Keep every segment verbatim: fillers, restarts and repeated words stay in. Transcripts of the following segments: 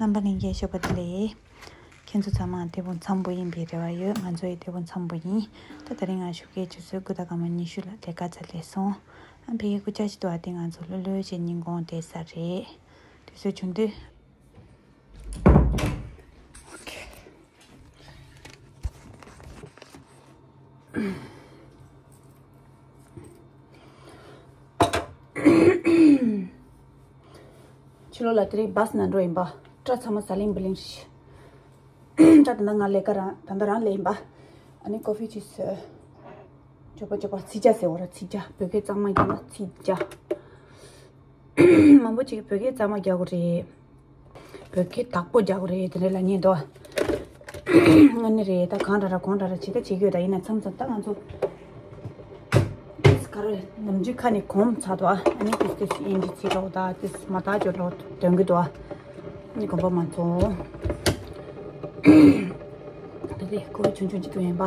རྣམ་པ་ལྷན་རྒྱས་ཞོགས་པ་བདེ་ལེགས། ཁྱེད་ཚོ་ཚང་མ་བདེ་པོ་འཚམ་པོ་ཡིན་པའི་རེ་བ་ཡོད། ང་ཚོ་ཡི་བདེ་པོ་འཚམ་པོ་ཡིན། ད་དེ་རིང་ང་ཞོགས་ཀས་ཆུ་ཚོད་དགུ་དང་སྐར་མ་ཉི་ཤུ་ལ་ལས་ཀ་ཚར་ལས་སོང་། ཨ་ཕ་གི་སྐུ་ཆ་ཞིག་འདུག་ཨ། དེ་ང་ཚོ་ལྷོད་ལྷོད་བྱས་ཉིན་གུང་བསྡད་ས་རེད། དུས་ཚོད་བྱུང་དུས། ཨོ་ཁེ། ཕྱི་ལོགས་ལ་དེ་རིང་བཱས་ནང་འགྲོ་ཡིན་པ། སྐྲ་ཚང་མ་ཟ་ལིང་བུ་ལིང་རེད། ད་ད་ལྟ་ང་ལས་ཀ་རང་ད་ལྟ་རང་ལས་ཡིན་པ། ཨ་ནི་ཀོ་ཧྥི་ཅིས། ཇོ་པ་ཇོ་པ་ཚིག་ཇ་ཟེར་བ་ར། ཚིག་ཇ། བོད་སྐད་གཙང་མ་རྒྱག་ན་ཚིག་ཇ། མང་པོ་ཅིག་བོད་སྐད་གཙང་མ་རྒྱག་དགོས་རེད། བོད་སྐད་དག་པོ་རྒྱག་དགོས་རེད། དེ་འདྲ་ལབ་མཁན་འདུག་དངོས་གནས་རེད། ད་གང་འདྲ་འདྲ་གང་འདྲ་འདྲ་བྱེད་ད་བྱེད་ཀྱི་ཡོད། ད་ཡིན་ན་མཚམས་མཚམས་ད་ང་ཚོ་ཏིས་ག་རེ་ནམ་རྒྱུན་ཁ་ནས་གོམས་ཚར་འདུག་ཨ་ནི་ཏིས་ཏིས་དབྱིན་ཇི་བྱེད་རོགས། ད་ཏིས་མ་དག་འཇོག་རོགས་འདོན་གྱི་འདུག་ཨ་ནི་གོམས་པ་མ་ཚོམས། ད་དེ་ཁོ་བོ་ཆུང་ཆུང་ཅིག་ཏུ་ཡིན་པ།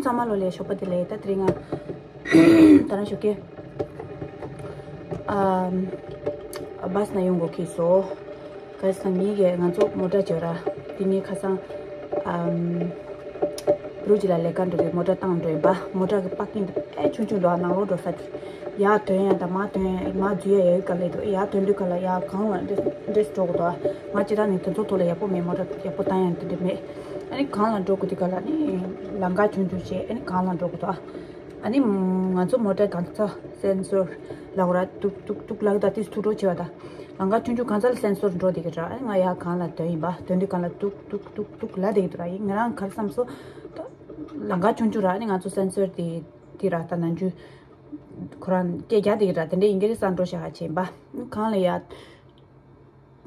ཚང་མ་ལོ་ལས་ཞོགས་པ་བདེ་ལེགས། ད་དེ་རིང་ང་ད་རང་ཞོགས་ཀས། ཨམ། བཱས་ནང་ཡོང་དགོས་ཁེལ་སོང་། ག་རེ་ཟེར་ན་ངེད་ཀྱི་ང་ཚོ་མོ་ཊ་བྱོས་ར། དེ་ངས་ཁ་སང་། ཨམ། བུ་རུ་ཅི་ལ་ལས་ཀ་འགྲོ་དུས་མོ་ཊ་བཏང་འགྲོ་ཡིན་པ། མོ་ཊ་གི་པར་ཀིང་དེ་ཨེ་ཆུང་ཆུང་འདུག་ནང་ལོགས་འགྲོ་ས་དེ། ཡར་ཐོན་ཡ་དང་མར་ཐོན་ཡ། མར་འཛུལ་ཡ་ཡོད་ག་ལེ་འདུག་ཡར་ཐོན་དུས་ག་ལ་ཡར་གང་ལ་འདྲེས་འདྲེས་འགྲོ་གི་འདུག་ང་སྤྱིར་བཏང་ནས་དེ་ཚོ་ཐོག་ལ་ཡག་པོ་མེད། མོ་ཊ་ཡག་པོ་བཏང་ཡ་དེ་འདྲ་མེད། ཨ་ནི་གང་ལ་འགྲོ་དགོས་དུས་ག་ལ་ནི་ལམ་ཁ་ཆུང་ཆུང་བྱས། ཨ་ནི་གང་ལ་འགྲོ་དགོས་འདུག་ཨ་ནི་ང་ཚོ་མོ་ཊའི་གང་ཚ་སེན་སོར་ལབ་ར། ཏུག་ཏུག་ཏུག་ལབ་ད་ཏིས་ཐུག་འགྲོ་བྱེད་པ་ད། ལམ་ཁ་ཆུང་ཆུང་གང་ཚ་ལ་སེན་སོར་འགྲོ་བསྡད་ཀྱི་ར། ཨ་ནི་ང་ཡར་གང་ལ་ཐོན་ཡིན་པ། ཐོན་དུས་གང་ལ་ཏུག་ཏུག་ཏུག་ཏུག་ལབ་བསྡད་ཀྱི་འདུག་ར། ཡིན་ང་རང་ག་རེ་བསམ་སོང་། ད་ལམ་ཁ་ཆུང་ཆུང་ར། ཨ་ནི་ང་ཚོ་སེན་སོར་དེ་དེ་ར་ད་ནང་ཆུ་ཁོ་རང་སྐད་རྒྱག་བསྡད་ཀྱི་ར། དེ་འདྲ་ཡིན་གྱི་རེད་བསམ་འགྲོ་བྱ་བྱེད་པ། གང་ལ་ཡ།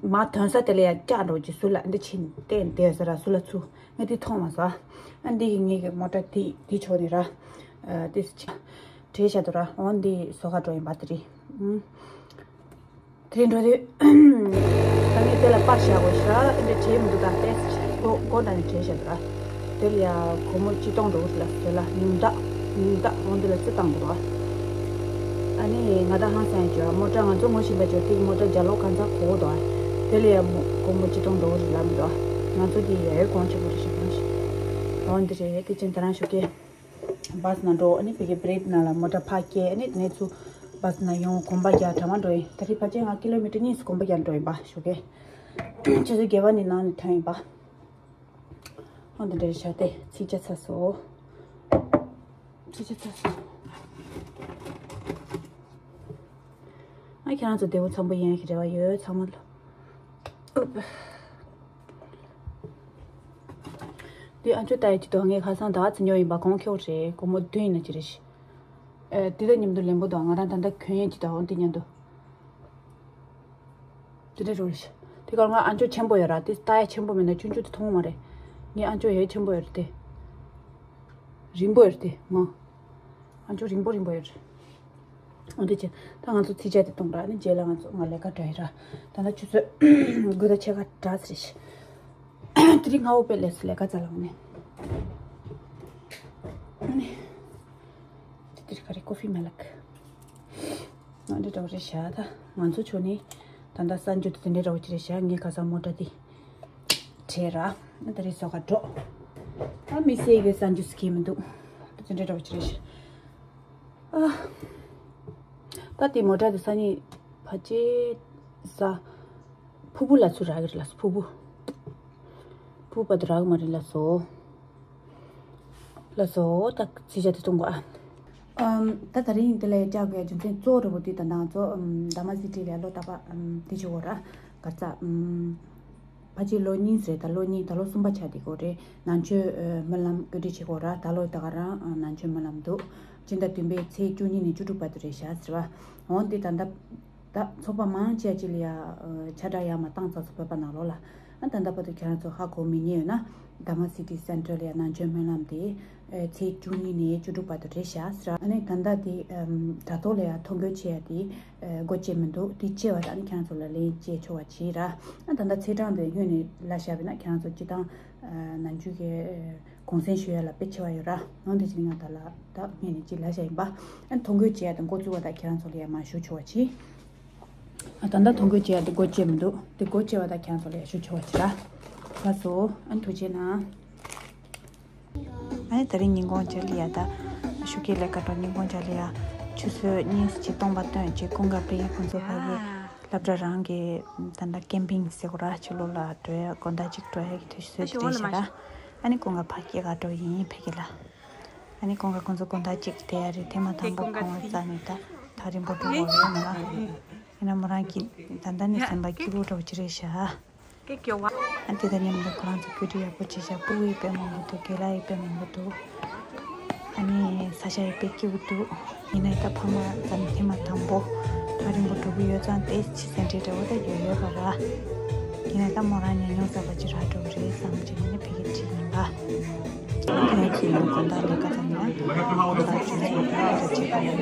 མར་ཐོན་ས་དེ་ལ་ཡ་བཀྱག་འགྲོ་གི། ཟུར་ལ་འདི་ཕྱིན་བལྟས་བསྡད་ཟེར་ར། ཟུར་ལ་ཚུར་ང་འདི་མཐོང་མ་སོང་། ཨ་འདི་གི་ངེད་ཀྱི་མོ་ཊ་འདི་འདི་ཕྱོགས་ནས་ར། ཨ་འདི་ཕྱིན་བྲེལ་བཞག་འདུག་ར། འོ་འདི་བཟོ་ག་འགྲོ་ཡིན་པ། དེ་རིང་ཨུམ། དེ་རིང་འགྲོ་དུས་ད་ངས་དེ་ལ་པར་བཞག་དགོས་ཤག་འདི་བྲེལ་མི་འདུག་ད་ཏེས་སྒོ་སྒོ་འདྲ་ནས་བྲེལ་བཞག་འདུག་ར། དེ་ལ་ཡ་སྒོར་མོ་ཆིག་སྟོང་འགྲོ་གི་རེད་ལ། དེ་ལ་ཉུང་མཐའ་ཉུང་མཐའ་འོང་དེ་ལ་རྩི་བཏང་འདུག་ར། ཨ་ནི་ང་ད་ཧང་སང་ཡ་བྱོས། མོ་ཊ་ང་ཚོ་ངོ་ཤེས་པ་བྱོས་ཏེ་མོ་ཊ་རྒྱ་ལོ་གང་ཚ་གོ་གོ་འདུག་ཨ། དེ་ལ་ཡ་མོ་སྒོར་མོ་ཆིག་སྟོང་འགྲོ་གི་རེད་ལབ་འདུག་ང་ཚོ་དེ་ཡ་ཡོད་གོང་ཆེ་པོ་རེད་ཤག་གོང་ཆེ། འོ་འདི་རེད། དེ་ཅན་ད་རང་ཞོགས་ཀས་བཱས་ནང་འགྲོ། ཨ་ནི་ཕ་གི་བྷི་རེག་ནང་ལ་མོ་ཊ་ཕར་བསྐྱལ། ཨ་ནི་དེ་ནས་ཚུར་བཱས་ནང་ཡོང་གོམ་པ་རྒྱག་གྲ་མ་འགྲོ་ཡིན། ད་རེས་ཕལ་ཆེར་ང་ཀི་ལོ་མི་ཊར་གཉིས་སུ་གོམ་པ་རྒྱག་འགྲོ་ཡིན་པ་ཞོགས་ཀས། ཆུ་ཚོད་བརྒྱད་པ་ནས་ནང་ནས་ཐོན་ཡིན་པ། ཨ་འདི་འདྲ་བྱས་ཏེ་ཚིག་ཇ་ཚ་སོ། ཚིག་ཇ་ཚ་སོ། ཨ་ཁྱེད་རང་ཚོ་བདེ་པོ་འཚམ་པོ་ཡིན་གྱི་རེ་བ་ཡོད་ཚང་མ་ལ། ཨུབ། འདི་ཨ་ཅོ་ལྟ་ཡི་ཅི་དོ། ངས་ཁ་སང་ད་ཚི་ཉོ་ཡིན་པ། གོང་ཁེའུ་རེད། སྒོར་མོ་བདུན་ཡིན་ན་ཅི་རེད་ཤི། ཨེ་འདི་དང་མཉམ་དུ་ལེན་པོ་དང་ང་རང་ད་ལྟ་གྱོན་ཡིན་ཅི་དོ། འདི་མཉམ་དུ། དེ་འདྲ་རེད་ཤག་དེ་གར་ང་ཨ་མཆོག་ཆེན་པོ་ཡོད་ར། དེ་ལྟ་ཡ་ཆེན་པོ་མེད་ན་ཆུང་ཆུང་དེ་མཐོང་མ་རེད། ངའི་ཨ་མཆོག་ཡ་ཆེན་པོ་ཡོད་རེད་དེ། རིང་པོ་ཡོད་རེད་དེ་ང་། ཨ་མཆོག་རིང་པོ་རིང་པོ་ཡོད་རེད། འོ་དེ་བྱས་ད་ང་ཚོ་ཚིག་ཇ་དེ་བཏུང་ར། ཨ་ནི་རྗེས་ལ་ང་ཚོ་ང་ལས་ཀ་འགྲོ་ཡི་ར། ད་ལྟ་ཆུ་ཚོད་དགུ་དང་ཕྱེད་ཀ་འདྲ་ཟེར་ཤག་དེ་རིང་སྔ་པོ་དཔེ་ལས་སུ་ལས་ཀ་ཙ་ལ་འོང་ནས། ཨ་ནི། དེ་དེར་ག་རེ་ཀོ་ཧྥི་མེད་ལགས། ང་འདྲ་འདྲ་བོ་རེད་ཤག་ད་ང་ཚོ་ཆོ་ནི་ད་ལྟ་གསར་འགྱུར་དེ་འདྲ་འདྲ་བོ་ཅི་རེད་ཤག་ངའི་ཁ་སང་མོ་ཊ་དེ་བྲེལ་ར། ད་རེས་བཟོ་ག་འགྲོ། ད་མི་སེ་གི་གསར་འགྱུར་སྐྱེ་མི་འདུག་ད་དེ་འདྲ་འདྲ་བོ་ཅི་རེད་ཤག་ཨ། ད་དེ་མོ་ཊ་དེ་སང་ཉིན་ཕ་ཅེ་ས། ཕུ་བོ་ལ་ཚུར་རག་གི་རེད་ལགས་སོ། ཕུ་བོ། ཕུ་བོ་བར་དུ་རག་གི་མ་རེད་ལགས་སོ། ལགས་སོ། ད་ཚིག་ཇ་དེ་བཏུང་གོ་ཨ། ཨམ། ད་དེ་རིང་དེ་ལས་བཅར་དགོས་ཡ་རྒྱུ་མཚན་གཙོ་བོ་རེད་པོ་དེ་ད་ང་ཚོ་ཨམ་རྡ་རམ་སི་ཊི་ལ་ལོ་རྟག་པ་ཨམ་དེ་བྱེད་དགོས་ར། ག་རེ་ཟ་ཨམ། ཕལ་ཆེར་ལོ་གཉིས་རེད། ད་ལོ་གཉིས་ད་ལོ་གསུམ་པ་ཆགས་བསྡད་ཀྱི་ཡོད་རེད། ནང་ཆོས་ཨ་སྨོན་ལམ་བཀོད་སྒྲིག་བྱེད་ཀྱི་ཡོད་ར། ད་ལོ་ད་ག་རང་ཨ་ནང་ཆོས་སྨོན་ལམ་འདུག་སྤྱི་ཟླ་བདུན་པའི་ཚེས་བཅུ་གཉིས་ནས་བཅུ་དྲུག་བར་དུ་རེད་ཤག་ཟེར་བ། འོན་ཏེ་ད་ལྟ། ད་ཚོགས་པ་མང་ཆེ་བ་ཅིག་ལ་ཡ་ཨ་ཆ་འདྲ་ཡར་མར་བཏང་ཚར་སོང་བོད་པ་ནང་ལོགས་ལ། ཨ་ད་ལྟ་བར་དུ་ཁྱེད་རང་ཚོ་ཧ་གོ་མི་རྙེད་ཡོད་ན། རྡ་རམ་སི་ཊི་སེན་ཊར་ལ་ཡ་ནང་ཆོས་སྨོན་ལམ་དེ་ཨ་ཚེས་བཅུ་གཉིས་ནས་བཅུ་དྲུག་བར་དུ་རེད་ཤག་ཟེར། ཨ་ནི་ད་ལྟ་དེ་ཨམ་དྲ་ཐོག་ལ་ཡ་ཐོ་འགོད་བྱེད་ཡ་དེ་ཨ་སྒོ་ཕྱེ་མི་འདུག་དེ་ཕྱེ་བ་དང་ཨ་ནི་ཁྱེད་རང་ཚོ་ལ་ལན་བྱེད་ཆོག་པ་བྱེད་ར། ཨ་ད་ལྟ་ཚེས་གྲངས་དེ་སྔོན་ནས་ལབ་བཞག་པ་ཡིན་ན་ཁྱེད་རང་ཚོ་སྤྱི་བཏང་ཨ་ནང་ཆོས་ཀྱི་ཨ་གུང་སེང་ཞུ་ཡ་ལ་དཔེ་ཆེ་བ་ཡོད་ར། འོན་ཏེ་ཅི་ང་ད་ལ་ད་སྔོན་ནས་ཅི་ལབ་བཞག་ཡིན་པ། ཨ་ནི་ཐོ་འགོད་བྱེད་ཡ་དང་འགོ་བཙུགས་པ་དང་ཁྱེད་རང་ཚོ་ལ་ཡ་མར་ཞུ་ཆོག་པ་བྱེད། ད་ལྟ་ཐོ་འགོད་བྱས་ཡ་དེ་སྒོ་ཕྱེ་མི་འདུག་དེ་སྒོ་ཕྱེ་བ་དང་ཁྱེད་ཚོ་ལ་ཡ་ཞུ་ཆོག་པ་ཅིག་ར། ལགས་སོ། ཨ་ནི་ཐུགས་རྗེ་གནང་། ཨ་ནི་དེ་རིང་ཉིན་གུང་ཇི་ལ་ཡ་ད་ཤུགས་ཀྱིས་ལས་ཀ་འགྲོ། ཉིན་གུང་ཇི་ལ་ཡ་ཆུ་ཚོད་གཉིས་ཕྱེད་སྟོང་པ་བཏོན་བྱས་ཀུན་དགའ་དཔལ་ཡུལ་ཁོང་ཚོ་ཕ་གི་སློབ་གྲྭ་རང་གི་ད་ལྟ་ཀེམ་པིང་ཟེར་དགོས་ར། ཕྱི་ལོགས་ལ་འགྲོ་ཡ་དགོང་དག་ཅིག་འགྲོ་ཡ་གི་དུས་ཚོད་དེ་རེད་ཤག་ར། ཨ་ནི་ཀུན་དགའ་ཕ་གི་ག་འགྲོ་ཡིན་ཕ་གི་ལ། ཨ་ནི་ཀུན་དགའ་ཁོང་ཚོ་དགོང་དག་ཅིག་བསྡད་ཡ་རེད། ཐེངས་མ་དང་པོ་ཁོང་རྩ་ནས་ད་ཐག་རིང་པོ་འགྲོ་དགོས་རེད་མ་ལ། ཡིན་ན་མོ་རང་གི་ད་ལྟ་ནས་སེམས་པ་སྐྱིད་པོ་འདྲ་བོ་ཅིག་རེད་ཤག་ཨ་དེ་དང་མཉམ་དུ་ཁོ་རང་ཚོ་བཀོད་སྒྲིག་ཡག་པོ་བྱས་ཤག་སྤུ་གུ་ཡི་དཔེ་མང་པོ་འདུག་རྒན་ལགས་ཡི་དཔེ་མང་པོ་འདུག་ཨ་ནི་ས་ཆ་ཡི་དཔེ་སྐྱིད་པོ་འདུག་ཡིན་ན་ད་ཕ་མ་ཚོ་ནི་ཐེངས་མ་དང་པོ་ཐག་རིང་པོ་འགྲོ་གི་ཡོད་ཙང་ཏོག་ཙམ་ཅིག་ཟ་འདྲེ་འདྲ་བོ་ད་ཡོད་ཡོད་པ་ར། ཡིན་ན་ད་མོ་རང་ཉམས་མྱོང་ཟབ་པ་ཅིག་རག་འགྲོ་གི་རེད་བསམ་བྱས་ནས་ཕ་གིར་ཁྲིད་ཡིན་པ། ཁྱེད་ཀྱིས་ཡང་དགོང་དག་ལས་ཀ་དང་ཡང་དགོང་དག་ཆུ་ཚོད་དགུ་པ་རེ་བྱེད་པ་ཡིན།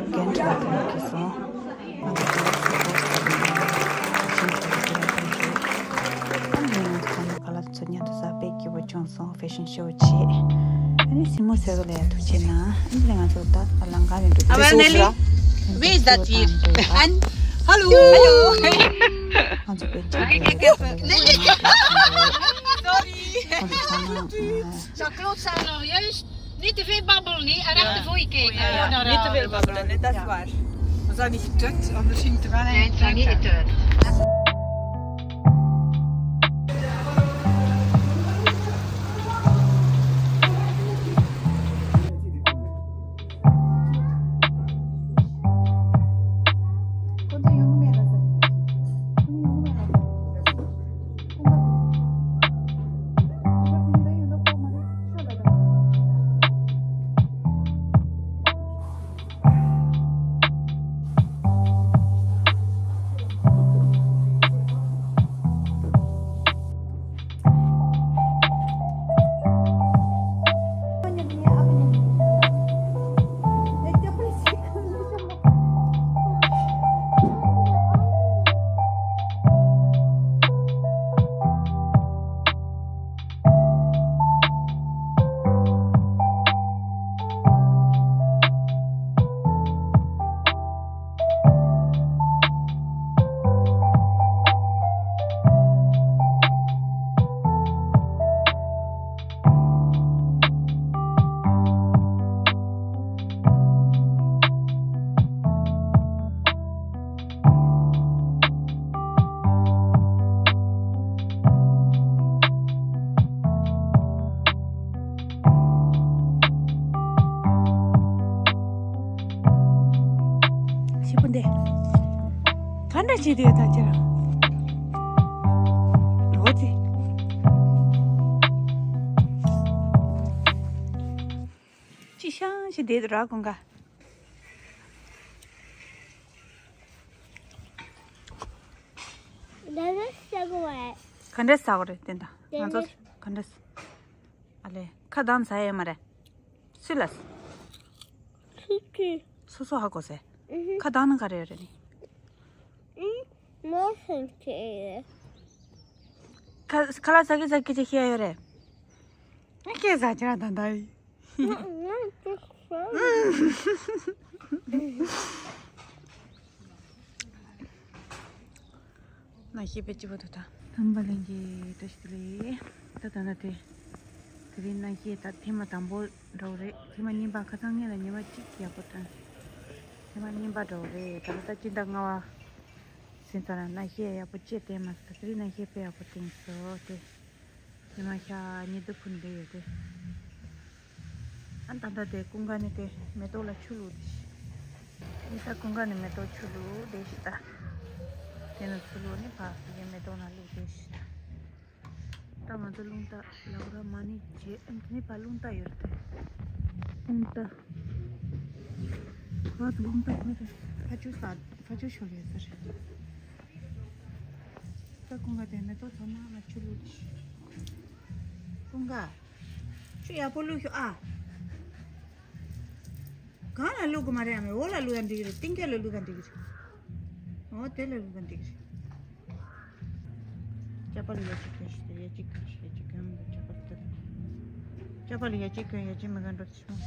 རྒན་གྲྭ་པ་ཕ་གིར་སོང་། ང་ཚོ་དེ་ལ་སུ་པོར་སྟེར་ནས་ཤིང་ཚོ་དེ་ལ་ཕན་ཚུན། ཨ་ནི་ང་ཚོ་དགོང་དག་ཁ་ལག་ཚོ་མཉམ་དུ་ཟ་དཔེ་སྐྱིད་པོ་བྱུང་སོང་། ཕེ་ཤན་ཤོ་བྱས། ཨ་ནི་སྲིང་མོ་ཟེར་བ་ལ་ཡ་ཐུགས་རྗེ་གནང་། ཨ་ནི་ང་ཚོ་ད་ལམ་ཁ་ནས་འགྲོ་དུས་Nelly, where is that here? And hello, hello. ང་ཚོ་པན་ཆེན་པོའི་Nelly, sorry. ཁོང་ཚོ་ཚང་མ། Jean-Claude Sarah, juist. Niet te veel babbelen, nee. En echt de volgende keer. Ja, ja, ja. Niet te veel babbelen, nee, dat is waar. We zijn niet druk, anders ging het er wel een. Nee, het zijn niet te druk. ཞེ་པོ་འདི། ག་འདྲ་བྱེད་དེ་ད་ཁྱེད་རང་། འོ་དེ། ཅི་ཤང་ཞིག་བསྡད་འདུག་ར་ཀུན་དགའ། ད་ནི་ཟ་གི་རེད། ག་འདྲ་ཟ་གི་རེད་དེ་འདྲ། ང་ཚོ་ག་འདྲ་ཟ། ཨ་ལས་ཁ་གདངས་ཟ་ཡས་མ་རེད། སུས་ལ། སུ་སུ། སོ་སོ་ཧ་གོ་ཟེར། ཨུ་ཧུ། ཁ་གདངས་ན་ག་རེ་ཡོད་རེད་ནི། ཨུ། མོ་སེམས་ཅན་ཡོད། ཁ་ཁ་ལག་ཟ་གི་ཟ་གི་ཅིག་ཤེས་ཡོད་རེད། ངས་སྐད་ཟ་ཅིག་ར་ད་ད་ཡིན། ང་ང་ཅིག་ཟ། གནམ་གཤིས་དཔེ་སྐྱིད་པོ་འདུག་ད། ཐང་པ་ལེན་གྱི་བཀྲ་ཤིས་བདེ་ལེགས། ད་ད་ད་དེ། དེ་རིང་གནམ་གཤིས་ད་ཐེངས་མ་དང་པོ་འདྲ་བོ་རེད། ཐེངས་མ་གཉིས་པ་ཁ་སང་ངས་ལ་ཉི་མ་གཅིག་ཡག་པོ་ཐོན། ཐེངས་མ་གཉིས་པ་འདྲ་བོ་རེད། ད་ལྟ་སྤྱི་ཟླ་ལྔ་པ་ཟིན་ཚར་ལ་གནམ་གཤིས་ཡག་པོ་ཅིག་བསྟན་མ་སོང་། དེ་རིང་གནམ་གཤིས་དཔེ་ཡག་པོ་བསྟན་སོང་དེ། ཉི་མ་ཤར་ཉི་གདུགས་ཕུབ་བསྡད་ཡོད་དེ། ཨ་ད་ལྟ་དེ་ཀུན་དགའ་ནི་དེ་མེ་ཏོག་ལ་ཆུ་བླུགས་དེ་ཤི། ཨ་ད་ཀུན་དགའ་ནི་མེ་ཏོག་ཆུ་བླུགས་དེ་ཤི་ད། དེ་ནི་ཆུ་བླུགས་ནི་ཕ་གི་མེ་ཏོག་ན་བླུགས་དེ་ཤི་ད། ད་ང་ཚོ་རླུང་རྟ་ལག་ར་མ་ནི་རྗེས་ཨ་ནི་ཕ་རླུང་རྟ་ཡོད་དེ། རླུང་རྟ། ང་ཚོ་རླུང་རྟ་ཁོ་ཚོ་ཕ་ཆུ་ས་ཕ་ཆུ་ཤོར་ཡོད་ས་རེད། ད་ཀུན་དགའ་དེ་མེ་ཏོག་ཚང་མ་ལ་ཆུ་བླུགས་དེ་ཤི། ཀུན་དགའ། ཆུ་ཡག་པོ་བླུགས་ཤོག་ཨ། གང་ལ་བླུགས་དགོས་མ་རེད། ཨ་མའི་འོག་ལ་བླུགས་ཡང་འགྲིག་གི་རེད། སྟེང་རྒྱབ་ལ་བླུགས་ཡང་འགྲིག་གི་རེད། འོ་དེ་ལ་བླུགས་ཡང་འགྲིག་གི་རེད། ཅ་པ་ལ་ཡ་གཅིག་གྱོན་ཤིག་ཡ་གཅིག་གྱོན་ཤིག་ཡ་གཅིག་གྱོན་མི་འདུག་ཅ་པ་ལ་ལྟ་དང་། ཅ་པ་ལ་ཡ་གཅིག་གྱོན་ཡ་གཅིག་མི་གྱོན་འགྲོ་ཆུང་།